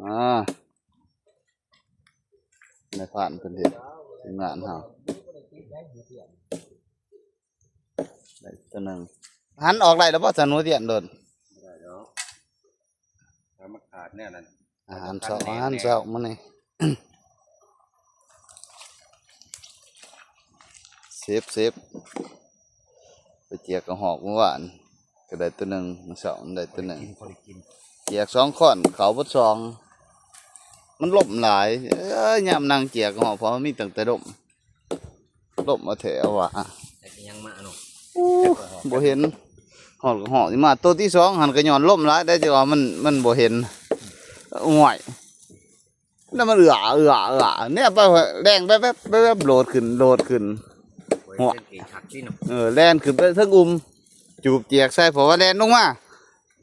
ອ່າ ນາຍພານເພິ່ນເຮັດ ທີມງານເຮົາ ໄດ້ຕົວໜຶ່ງ. ຫັນອອກໄດ້ແລ້ວບໍ່? ສັນຫົວທຽນໂດນ ບໍ່ໄດ້ດອກ ຖ້າມັນຂາດແນວນັ້ນ. ອາຫານເຊົ້າ ອາຫານເຊົ້າມື້ນີ້ ເຊບ ເຊບ ໄປເຈຍກະຫອກມື້ວານ ກໍໄດ້ຕົວໜຶ່ງ ມື້ເຊົ້າໄດ້ຕົວໜຶ່ງ ພໍໄດ້ກິນ ເຈຍກສອງຄ້ອນ ເຂົ້າເບິດສອງ. ມັນລົມຫຼາຍ ເອີຍ ຍາມນັ່ງເຈຍກະຫອກ ເພາະມັນມີຕັ້ງແຕ່ລົມ ລົມເອົາແທ້ເອົາວ່າ ແຕ່ກໍຍັງມາເນາະ. ໂອ້ ບໍ່ເຫັນຮອດກະຫອກ ຊິມາໂຕທີສອງຫັ້ນ ກໍຍ້ອນລົມຫຼາຍໄດ໋ ຈັ່ງວ່າມັນ ມັນບໍ່ເຫັນ. ໂອ້ຍ ແລ້ວມັນເອື້ອ ເອື້ອ ເອື້ອ ແນມໄປ ແລ່ນແວບໆ ແວບໆ ໂດດຂຶ້ນ ໂດດຂຶ້ນ ໂອ້ຍ ໂຫ ສັງເກດຄັກຕິເນາະ. ເອີ ແລ່ນຂຶ້ນໄປເທິງອຸ່ມ ຈູບຈຽກໃສ່ ເພາະວ່າແລ່ນລົງມາ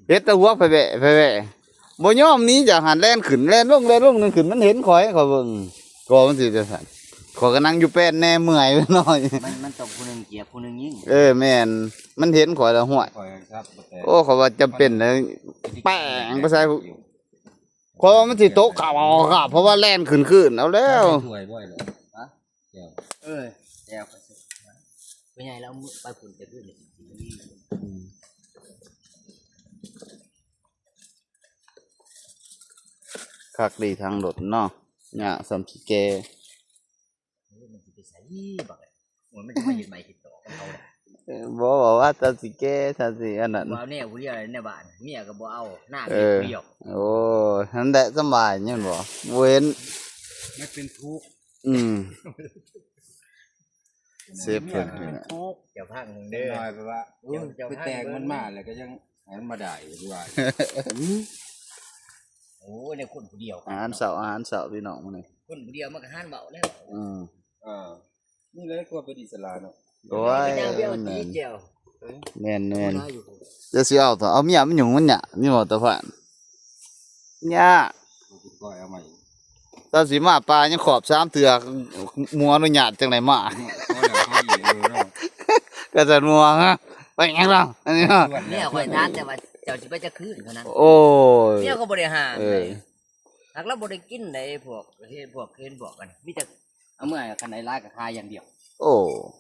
ເຮັດແຕ່ຫົວແຜ່ໆ ບໍ່ຍອມໜີຈາກຫັ້ນ ແລ່ນຂຶ້ນ ແລ່ນລົງ ແລ່ນລົງ ແລ່ນຂຶ້ນ ມັນເຫັນຂ້ອຍ ຂ້ອຍເບິ່ງ ກໍມັນຊິຈັ່ງຊັ້ນ ຂ້ອຍກໍນັ່ງຢູ່ແປ້ນແດ່ ເມື່ອຍໜ້ອຍ. ມັນ ມັນຕ້ອງຜູ້ໜຶ່ງຈຽກ ຜູ້ໜຶ່ງຍິງ. ເອີ ແມ່ນ ມັນເຫັນຂ້ອຍແລ້ວ ຫ້ວຍ ຂ້ອຍກໍບໍ່ແຕກ ໂອ້ ຂ້ອຍວ່າຈຳເປັນແລ້ວ ແປ້ງໄປໃສ່ ຂ້ອຍວ່າມັນຊິຕົກຂາບ ເອົາຂາບ ເພາະວ່າແລ່ນຂຶ້ນຄືນເອົາແລ້ວ. ຖ້ວຍບໍ່ໄດ້ ຮະ ແຈ່ວ ເອີ ແຈ່ວ ພໍ່ໃຫຍ່ລາວໄປພຸ້ນແຕ່ຄືນນີ້ ອືມ ຄັກດີທາງລົດເນາະ ຫຍ້າສ່ຳຂີ້ແກ່. ໂອ້ຍ ມັນຊິໄປໃສບັກ ໂອ້ຍ ມັນຈະມາເຮັດໄມ້ເຮັດຕອກກັບເຮົາ ເອີ ບໍ່ ບໍ່ວ່າສ່ຳຊິແກ່ ສ່ຳຊິອັນນັ້ນ ວ່າແນວຜູ້ດຽວໃນບ້ານ ເມຍກໍບໍ່ເອົາ ໜ້າເປັນຜູ້ດຽວ. ໂອ້ຍ ຫັ້ນແຫຼະສຳບາຍ ແມ່ນບໍ່ ບໍ່ເຫັນ ມັນເປັນທຸກ ອືມ ເຊບເພິ່ນ ເປັນທຸກ ເຈົ້າຟັງເດີ ນ້ອຍແບບວ່າ ໂອ້ຍ ເຈົ້າ ເຈົ້າ ໄປແຕ່ງມັນມາແລ້ວກໍຍັງໃຫ້ມັນມາໄດ້ວ່າ ໂອ້ຍ ແນວຄົນຜູ້ດຽວ ອາຫານເຊົ້າ ອາຫານເຊົ້າ ພີ່ນ້ອງ ມື້ນີ້ ຄົນຜູ້ດຽວມັນກໍຫານເວົ້າແລ້ວ ອືມ ເອີ ນີ້ແຫຼະຄວາມເປັນອິດສະຫຼະເນາະ. ໂອ້ຍ ແມ່ນ ແມ່ນ ແມ່ນ ຈະຊິເອົາ ເອົາເມຍມັນຫຍຸ້ງມັນຍາກ ມີບໍ່ຕາພານ ຍາກ ເອົາໃໝ່ ຕອນຊິມາປ່າຍັງຂອບສາມເທື່ອ ໝູ່ອະນຸຍາດຈັ່ງໄດ້ມາ ເອີເນາະ ກໍຈະໝູ່ ຮະ ໄປຫຍັງລາວ ອັນນີ້ເນາະ ເມຍຂ້ອຍຖາມແຕ່ວ່າເຈົ້າຊິໄປຈັກຄືນເທົ່ານັ້ນ ໂອ້ຍ ເມຍກໍບໍ່ໄດ້ຫ້າມ ເອີ ເລີຍ ຫາກລາວບໍ່ໄດ້ກິນໃດ ພວກເຫັນ ພວກເຫັນພວກກັນ ມີແຕ່ເອົາເມືອ ຄັນໄດ້ຫຼາຍກໍຂາຍຢ່າງດຽວ. ໂອ້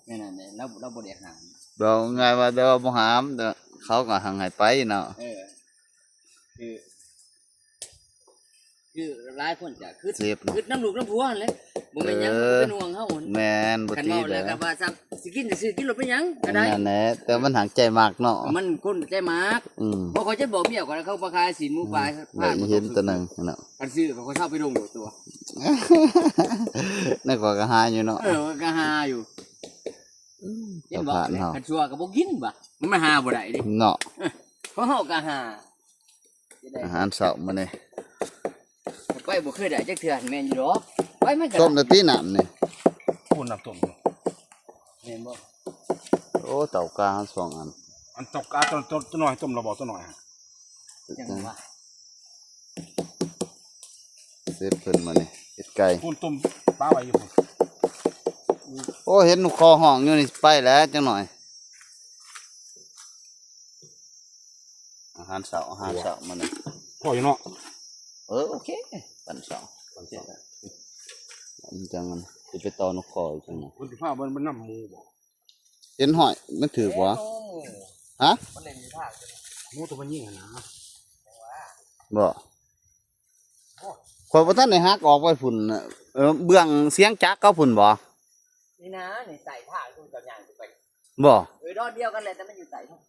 ແມ່ນນັ້ນແຫຼະ ລາວ ລາວບໍ່ໄດ້ຫ້າມ ເວົ້າງ່າຍວ່າ ແຕ່ວ່າບໍ່ຫ້າມ ແຕ່ເຂົາກໍຮັ່ງໃຫ້ໄປເນາະ. ເອີ ຄື ຄືຫຼາຍຄົນຈະຄຶດ ເຈັບເນາະ ຄຶດນຳລູກນຳຜົວຫັ້ນແຫຼະ ບໍ່ແມ່ນຫຍັງ ເອີ ເປັນຫ່ວງເຮົາ ແມ່ນ ບໍ່ຕິດ ຄັນເວົ້າແລ້ວກໍວ່າ ຊິກິນຊື່ໆ ກິນໂລດ ເປັນຫຍັງກໍໄດ້ ນັ້ນແຫຼະ ແຕ່ມັນຫາກໃຈມັກເນາະ ມັນຄົນໃຈມັກ ອືມ ບໍ່ ຂ້ອຍຈະບອກເມຍຂ້ອຍ ເຂົາມາຂາຍຊີ້ນໝູປາ ອືມ ໄດ້ເຫັນຕົວໜຶ່ງເນາະ ຄັນຊື້ກໍເຊົາໄປລົງໂລດຕົວະ ນັ້ນຂ້ອຍກໍຫາຢູ່ເນາະ ເອີ ຂ້ອຍກໍຫາຢູ່ ອືມ ເຫັນບໍ່ ເຈົ້າພານເຮົາ ຄັນຊົ່ວກໍບໍ່ກິນບາດ ມັນຫາບໍ່ໄດ້ເດ້ເນາະ ເອີ ຂອງເຮົາກໍຫາ ອາຫານເຊົ້າມື້ນີ້ ໄປບໍ່ເຄີຍໄດ້ຈັກເທື່ອ ແມ່ນຢູ່ດອກ ໄປມັນກໍ ຕົ້ມແຕ່ຕີນ້ຳນີ້ ໂອ້ ນ້ຳຕົ້ມ ແມ່ນບໍ່? ໂອ້ ເຕົາກາສອງອັນ ອັນເຕົາກາຕົວ ຕົວ ຕົວນ້ອຍຕົ້ມແລ້ວບໍ່ ຕົວນ້ອຍ ຈັ່ງວ່າ ເຊບເພິ່ນມື້ນີ້ເຮັດໄກ່ ພຸ້ນຕົ້ມປາໄວ້ຢູ່ພຸ້ນ ໂອ້ ເຫັນນົກຄໍຮ້ອງຢູ່ນີ້ ໄປແລ້ວຈັກໜ້ອຍ. ອາຫານເຊົ້າ ອາຫານເຊົ້າມື້ນີ້ ພໍຢູ່ເນາະ ເອີ ໂອເຄ ປັນເຊົ້າ ປັນເຊົ້າ ມັນຈັ່ງ ຊິໄປຕໍ່ນົກຄໍຈັ່ງ ເພິ່ນຊິພາມັນ ມັນນຳໝູບໍ່? ເຫັນຫ້ອຍ ມັນຖືກບໍ່? ຮະ? ໝູຕົວມັນຍິງຫັ້ນນະ ບໍ່ ຂ້ອຍບໍ່ທັນໄດ້ຫັກອອກໄປພຸ້ນ ເອີ ເບື້ອງສຽງຈັກເຂົາພຸ້ນບໍ່? ນີ້ນະ ນີ້ໃຕ້ທາງ ເຈົ້າຍ່າງໄປ ບໍ່? ເອີ ດອນດຽວກັນແຫຼະ ແຕ່ມັນຢູ່ໃຕ້ທາງ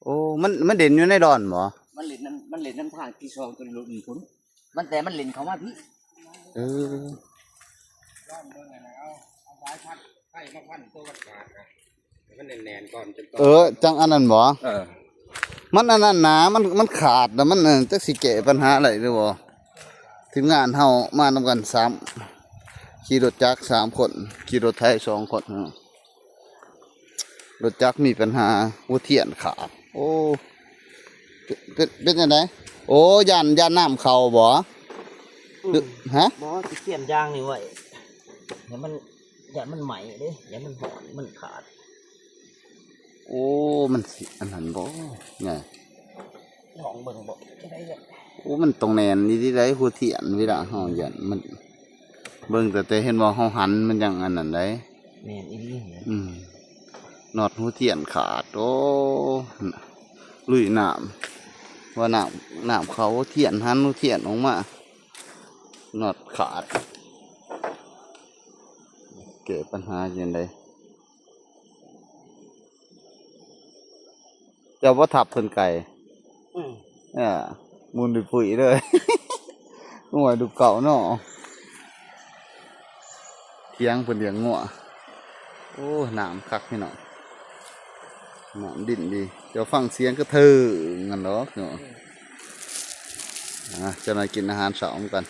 ໂອ້ ມັນ ມັນເດັ່ນຢູ່ໃນດອນບໍ່? ມັນເຫຼັ້ນນຳ ມັນເຫຼັ້ນນຳທາງທີ່ສອງຕົວລົດນີ້ພຸ້ນ ມັນ ແຕ່ມັນເຫຼັ້ນເຂົ້າມາພີ້ ເອີ ດອນເບິ່ງຫັ້ນນະ ເອົາ ເອົາສາຍພັນໄຟມາພັນຕົວມັນຂາດນະ ໃຫ້ມັນແໜ້ນໆກ່ອນ ຈັ່ງ ເອີ ຈັ່ງອັນນັ້ນບໍ່? ເອີ ມັນອັນນັ້ນນະ ມັນ ມັນຂາດນະ ມັນ ເອີ ຈັກຊິແກ້ປັນຫາໄດ້ຫຼືບໍ່? ທີມງານເຮົາມານຳກັນສາມ ຂີ່ລົດຈັກສາມຄົນ ຂີ່ລົດໄຖສອງຄົນ ລົດຈັກມີປັນຫາ ຫົວທຽນຂາດ ໂອ້ ເປັນ ເປັນຈັ່ງໃດ? ໂອ້ ຢ້ານ ຢ້ານນ້ຳເຂົ້າບໍ່? ອືມ ຮະ? ບໍ່ ຊິຂຽນຢາງນີ້ໄວ້ ໃຫ້ມັນ ຢ້ານມັນໄໝ້ເດ້ ຢ້ານມັນຮ້ອນ ມັນຂາດ ໂອ້ ມັນຊິອັນນັ້ນບໍ່ ລອງເບິ່ງບໍ່ ຈັ່ງໃດເລີຍ ໂອ້ ມັນຕ້ອງແໜ້ນອີ່ຫຼີໃດ໋ ຫົວທຽນ ເວລາເຮົາຢ້ານມັນ ເບິ່ງແຕ່ ແຕ່ເຫັນວ່າເຮົາຫັນມັນຍັງອັນນັ້ນໃດ໋. ແມ່ນອີ່ຫຼີນະ. ອືມ ນັອດຫົວທຽນຂາດ. ໂອ້ ລຸຍນ້ຳ ວ່ານ້ຳ ນ້ຳເຂົ້າຫົວທຽນ ຫັນຫົວທຽນອອກມາ ນັອດຂາດ. ແກ້ປັນຫາຈັ່ງໃດ? ເຈົ້າບໍ່ທັບເພິ່ນໄກ່? ອືມ ອ່າ ໝຸ່ນປຸ້ຍໆເລີຍ. ງົວດຸເກົ່າເນາະ ຖຽງເພິ່ນລ້ຽງງົວ. ໂອ້ ນ້ຳຄັກພີ່ນ້ອງ ນ້ຳດິນດີ. ເຈົ້າຟັງສຽງກະເທີງຫັ້ນດອກເນາະ. ອ່າ ເຈົ້າໜ້າຍກິນອາຫານເຊົ້ານຳກັນ.